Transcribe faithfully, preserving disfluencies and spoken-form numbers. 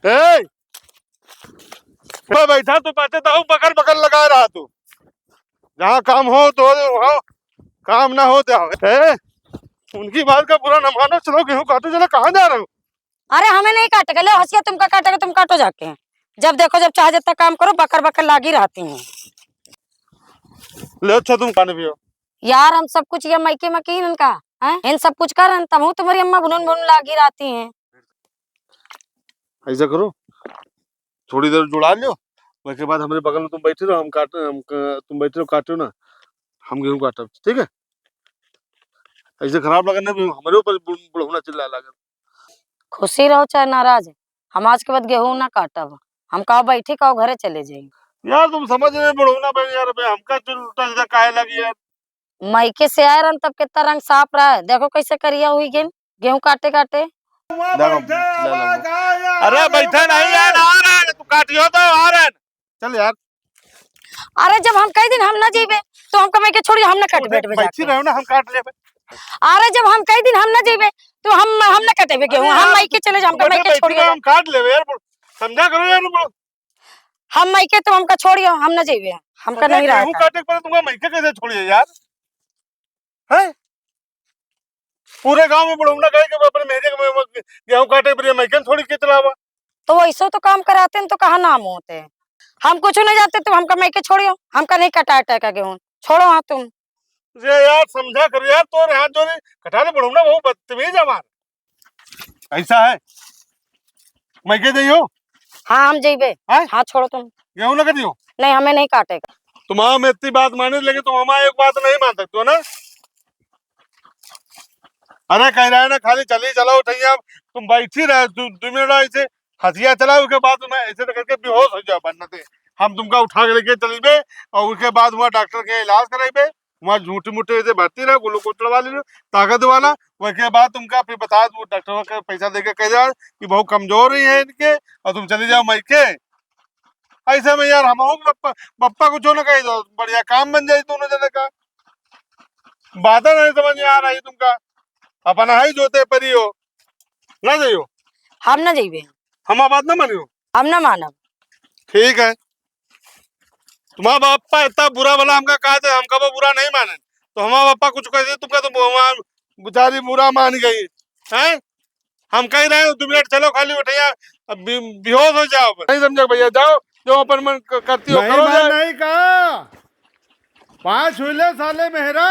ए, ए, बैठा तू, बाटे तो बकर बकर लगा रहा तू। जहाँ काम हो तो हो, काम ना हो तो हो। ए, उनकी बात का बुरा ना मानो, चलो गेहूँ काटो, चलो, कहाँ जा रहे हो? अरे, हमें नहीं काटेगा, ले हंसिया, तुमका काटेगा, तुम काटो जाके। जब देखो, जब चाहे जितना काम करो, बकर बकर लागी रहती हैं। ले अच्छा, तुम कान पियो। यार, हम सब कुछ ये मायके में की इनका, हैं? इन सब कुछ कर, तब हूँ तुम्हारी अम्मा भुनुन भुनुन लागी रहती हैं। ऐसा करो, थोड़ी देर जुड़ा लियो, उसके बाद हमरे बगल में तुम बैठे रहो, हम काट, हम क-, तुम बैठे रहो, काटो ना, हम गेहूँ काटब, ठीक है? ऐसे खराब लगे ना, हमरे ऊपर बुढ़-, बुढ़ौना चिल्लाए लागल। खुशी रहो चाहे नाराज, हम आज के बाद गेहूँ ना काटब। हम कहो बैठी, कहो घरे चले जाई। यार, तुम समझ रहे बुढ़ौना बहन, यार, बे, हमका जो उल्टा सीधा काहे लगी यार? मायके से आए रहन तब कितना रंग साफ रहा है, देखो कैसे करिया हुई गेन गेहूँ काटे काटे। देखो, ले लो। अरे बैठा नहीं यार, आ रहा है, तू काटियो तो आ रहा है। चल यार। अरे जब हम कह दिन हम ना जीबे, तो हमका मायके छोड़ियो, हम ना काट बैठबे बैठी जाके। रहो ना, हम काट लेबे। अरे जब हम कह दिन हम ना जीबे, तो हम, हम ना कटेबे गेहूँ, अरे हम यार, मायके चले जाओ, हमका बैठे मायके बैठी छोड़ियो रहो, ना। हम काट लेबे यार, समझा करो यार, बड़ो। हम मायके तो हमका छोड़ियो, हम ना जीबे, हमका अरे नहीं रहा गेहूँ था। काटे के पहले तुमका मायके कैसे छोड़िए यार? हैं? पूरे गांव में बुढ़ौना कहे कि अपने मेहरे के में, में गेहूं काटे पर ये माइकन थोड़ी के चलावा। तो वैसो तो काम कराते हैं तो कहाँ नाम होते हैं? हम कुछ नहीं जानते, तुम हमका मायके छोड़ियो, हमका नहीं कटाए टाए का गेहूं, छोड़ो हाँ तुम। अरे यार समझा करो यार, तोरे हाथ जोड़े, कटा ले बुढ़ौना, बहुत बदतमीज है हमार। ऐसा है, मायके जाइयो। हाँ हम जइबे। हैं? हाँ छोड़ो तुम। गेहूं ना कटियो। नहीं हमें नहीं काटेगा। तुम्हारा हम इतनी बात माने लेकिन तुम हमारी एक बात नहीं मान सकते हो ना। अरे कह रहा है ना, खाली चली चलाओ उठैया, तुम बैठी रहे दो, दो मिनट ऐसे हथिया चलाओ, उसके बाद तुम्हें ऐसे करके बेहोश हो जाओ बनते। हम तुमका उठा के लेके चलीबे और उसके बाद वहाँ डॉक्टर के इलाज कराइबे, वहाँ झूठी मूठी ऐसे भर्ती रहे, ग्लूकोज चढ़वा लीजिए ताकत वाला, उसके बाद तुमका फिर बता दो डॉक्टर के पैसा देके कह जाओ कि बहुत कमजोर ही है इनके और तुम चली जाओ मायके। ऐसे में यार हम बप्पा, बप्पा कुछ ना कह दो, बढ़िया काम बन जाए दोनों जने का। बात नहीं समझ में आ रही तुमका, अपना ही जोते परी हो, ना जाइयो। हम ना जाइबे। हमार बात ना मानियो। हम ना मानब। ठीक है, तुम्हारा बापा इतना बुरा भला हमका कहा थे, हम कबो बुरा नहीं माने। तो हमारा बापा कुछ कह दे, तुमका तो वहाँ बेचारी बुरा मान गई, हैं? हम कह रहे हैं, दो मिनट चलो खाली उठैया, अब बे-, बेहोश हो जाओ। नहीं समझा भैया, जाओ, जो अपन मन क-, करती हो, नहीं करो मान जाए। नहीं कहा। पाँच हुइले साले मेहरा।